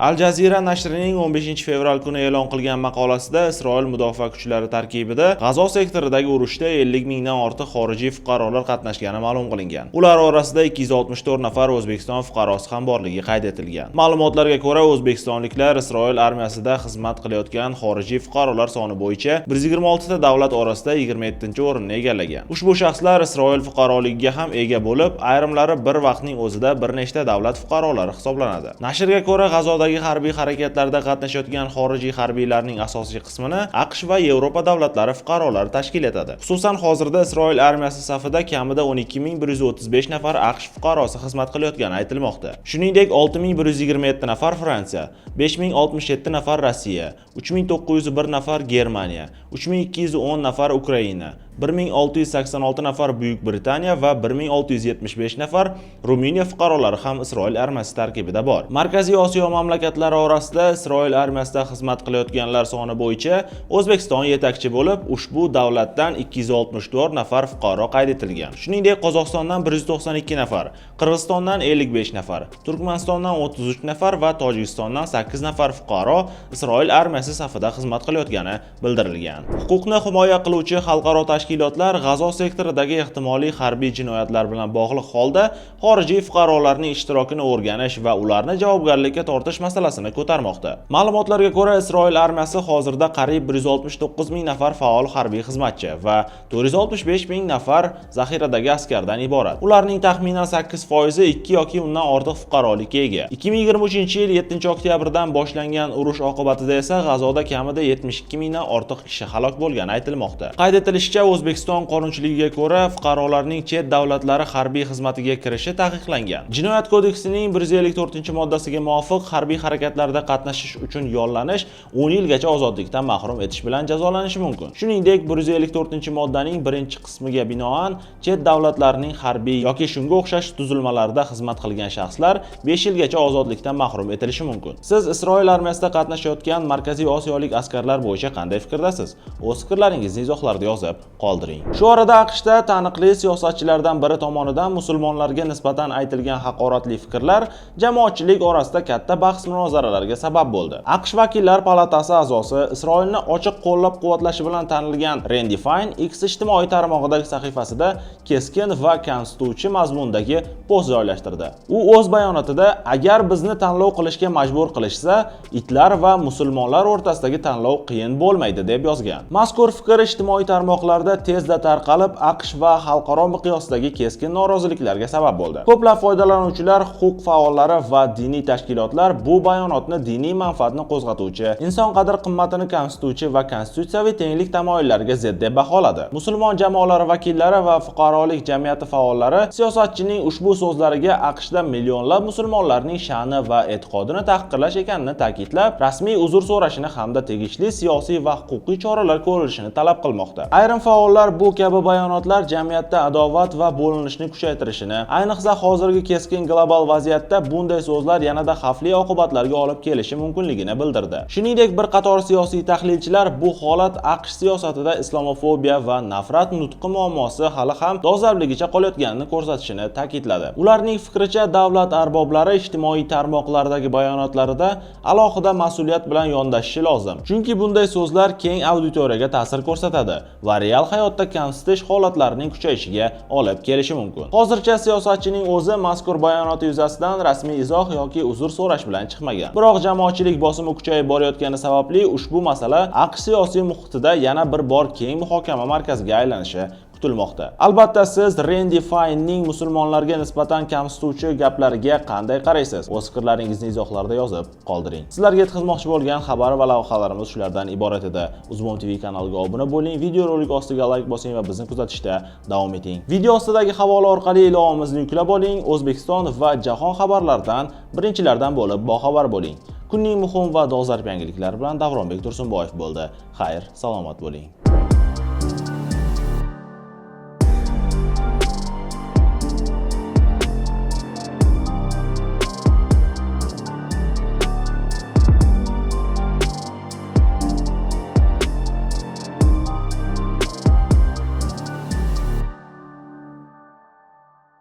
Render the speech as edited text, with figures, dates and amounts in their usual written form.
Al Jazeera nashrining 15 fevral kuni e'lon qilgan maqolasida Isroil mudofaa kuchlari tarkibida G'azo sektoridagi urushda 50 mingdan ortiq xorijiy fuqarolar qatnashgani ma'lum qilingan. Ular orasida 264 nafar O'zbekiston fuqarosi ham borligi qayd etilgan. Ma'lumotlarga ko'ra, o'zbekistonliklar Isroil armiyasida xizmat qilayotgan xorijiy fuqarolar soni bo'yicha 126 ta davlat orasida 27-o'rinni egallagan. Ushbu shaxslar Isroil fuqaroligiga ham ega bo'lib, ayrimlari bir vaqtning o'zida bir nechta davlat fuqarolari hisoblanadi. Nashrga ko'ra, G'azodagi harbiy harakatlarda qatnashayotgan xorijiy harbiylarning asosiy qismini AQSh va Yevropa davlatlari fuqarolari tashkil etadi. Xususan, hozirda Isroil armiyasi safida kamida 12 135 nafar AQSh fuqarosi xizmat qilayotgani aytilmoqda. Shuningdek, 6127 nafar Fransiya, 5067 nafar Rossiya, 3901 nafar Germaniya, 3210 nafar Ukraina, 1686 nafar Buyuk Britaniya va 1675 nafar Ruminiya fuqarolari ham Isroil armiyasi tarkibida bor. Markaziy Osiyo mamlakatlari orasida Isroil armiyasida xizmat qilayotganlar soni bo'yicha O'zbekiston yetakchi bo'lib, ushbu davlatdan 264 nafar fuqaro qayd etilgan. Shuningdek, Qozog'istondan 192 nafar, Qirg'izistondan 55 nafar, Turkmanistondan 33 nafar va Tojikistondan 8 nafar fuqaro Isroil armiyasi safida xizmat qilayotgani bildirilgan. Huquqni himoya qiluvchi xalqaro tashkilotlar G'azo sektoridagi ehtimoliy harbiy jinoyatlar bilan bog'liq holda xorijiy fuqarolarning ishtirokini o'rganish va ularni javobgarlikka tortish masalasini ko'tarmoqda. Ma'lumotlarga ko'ra, Isroil armiyasi hozirda qariyb 169 ming nafar faol harbiy xizmatchi va 465 ming nafar zaxiradagi askardan iborat. Ularning taxminan 8% ikki yoki undan ortiq fuqarolikka ega. 2023-yil 7 oktyabrdan boshlangan urush oqibatida esa G'azoda kamida 72 mingdan ortiq kishi halok bo'lgani aytilmoqda. Qayd etilishicha, O'zbekiston qonunchiligiga ko'ra, fuqarolarning chet davlatlari harbiy xizmatiga kirishi taqiqlangan. Jinoyat kodeksining 154-moddasiga muvofiq, harbiy harakatlarda qatnashish uchun yollanish 10 yilgacha ozodlikdan mahrum etish bilan jazolanishi mumkin. Shuningdek, 154-moddaning birinchi qismiga binoan, chet davlatlarning harbiy yoki shunga o'xshash tuzilmalarida xizmat qilgan shaxslar 5 yilgacha ozodlikdan mahrum etilishi mumkin. Siz Isroil armiyasida qatnashayotgan Markaziy Osiyolik askarlar bo'yicha qanday fikrdasiz? O'z fikrlaringizni izohlarda yozib qoldiring. Shu orada AQShda taniqli siyosatchilardan biri tomonidan musulmonlarga nisbatan aytilgan haqoratli fikrlar jamoatchilik orasida katta bahs munozaralarga sabab bo'ldi. AQSh vakillar palatasi a'zosi, Isroilni ochiq qo'llab-quvvatlashi bilan tanilgan Rendi Fayn X ijtimoiy tarmog'idagi sahifasida keskin va kamsituvchi mazmundagi post joylashtirdi. U o'z bayonotida: "Agar bizni tanlov qilishga majbur qilishsa, itlar va musulmonlar o'rtasidagi tanlov qiyin bo'lmaydi", deb yozgan. Mazkur fikr ijtimoiy tarmoqlarda tezda tarqalib, AQSh va xalqaro miqyosdagi keskin noroziliklarga sabab bo'ldi. Ko'plab foydalanuvchilar, huquq faollari va diniy tashkilotlar bu bayonotni diniy manfaatni qo'zg'atuvchi, inson qadr-qimmatini kamsituvchi va konstitutsiyaviy tenglik tamoyillariga zid deb baholadi. Musulmon jamoalari vakillari va fuqarolik jamiyati faollari siyosatchining ushbu so'zlariga AQShda millionlab musulmonlarning sha'ni va e'tiqodini tahqirlash ekanini ta'kidlab, rasmiy uzr so'rashini hamda tegishli siyosiy va huquqiy choralar ko'rilishini talab qilmoqda. Ayrim faollar bu kabi bayonotlar jamiyatda adovat va bo'linishni kuchaytirishini, ayniqsa hozirgi keskin global vaziyatda bunday so'zlar yanada xavfli oqibatlarga olib kelishi mumkinligini bildirdi. Shuningdek, bir qator siyosiy tahlilchilar bu holat AQSh siyosatida islamofobiya va nafrat nutqi muammosi hali ham dolzarbligicha qolayotganini ko'rsatishini ta'kidladi. Ularning fikricha, davlat arboblari ijtimoiy tarmoqlardagi bayonotlarida alohida mas'uliyat bilan yondashishi lozim. Chunki bunday so'zlar keng auditoriyaga ta'sir ko'rsatadi va real hayotda kamsitish holatlarining kuchayishiga olib kelishi mumkin. Hozircha siyosatchining o'zi mazkur bayonoti yuzasidan rasmiy izoh yoki uzr so'rash bilan chiqmagan. Biroq jamoatchilik bosimi kuchayib borayotgani sababli ushbu masala AQSh siyosiy muhitida yana bir bor keng muhokama markaziga aylanishi kutilmoqda. Albatta, siz Rendi Faynning musulmonlarga nisbatan kamsituvchi gaplariga qanday qaraysiz? O'z fikrlaringizni izohlarda yozib qoldiring. Sizlarga yetkazmoqchi bo'lgan xabar va lavhalarimiz shulardan iborat edi. Uzbom TV kanaliga obuna bo'ling, videorolik ostiga layk bosing va bizni kuzatishda davom eting. Video ostidagi havola orqali ilovamizni yuklab oling, O'zbekiston va jahon xabarlaridan birinchilardan bo'lib boxabar bo'ling. Kunning muhim va dolzarb yangiliklari bilan Davronbek Tursunboyev bo'ldi. Xayr, salomat bo'ling.